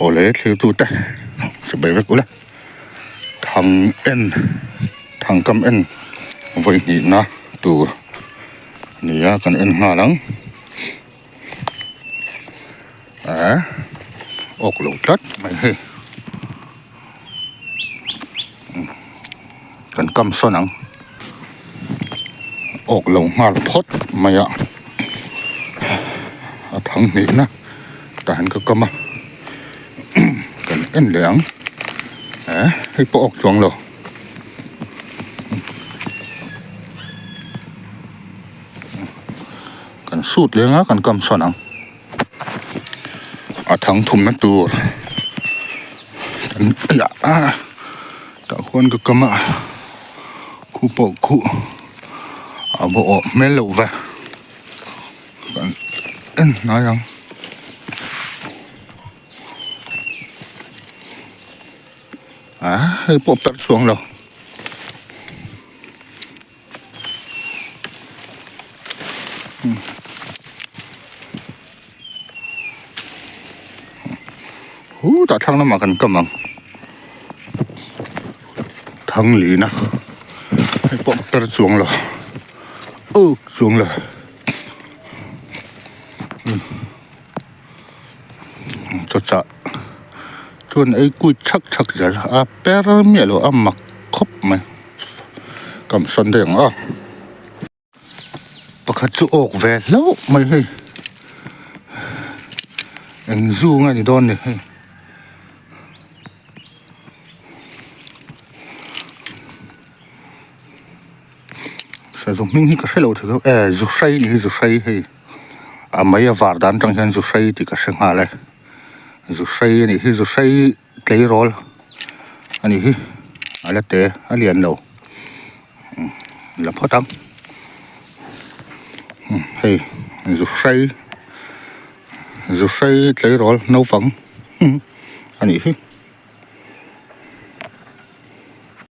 Awle thlirtute chibai vek ula thang en thang kam en vawi hnihna tur nia kan en nghal ang eh awk lo tlat mai hei kan kam sawn ang awk lo nghal phawt mai a a thang hnihna tah hian ka kam a kan en leh ang eh hei pawh awk chuang lo. Kan sut leng a kan kam sawn ang a thang thumna tur a tah khuan ka kam a khu pawh khu a va awh hmel loh ve kan en hnai ang. Hei pawh perh chuang lo. Hu tah thlang lamah kan kam ang thang lin a hei pawh per chuang lo uk chuang lo chawchah chuan ei kuit thak thak zel a per miah lo a mak khawp mai kam sawn daih ang a. Pakhat chu awk ve hlauh mai hei eng zu nge ni dawn ni hei sazu hming hi ka hre lo thei deuh e zu hrai ni hi zu hrai hei a mei a var dan atang hian zu hrai tih ka hre nghal e zu hrai a nih hi zu hrai tleirawl a nih hi a la te a lian lo. La phawt ang hei zu hrai zu hrai tleirawl naupang a nih hi.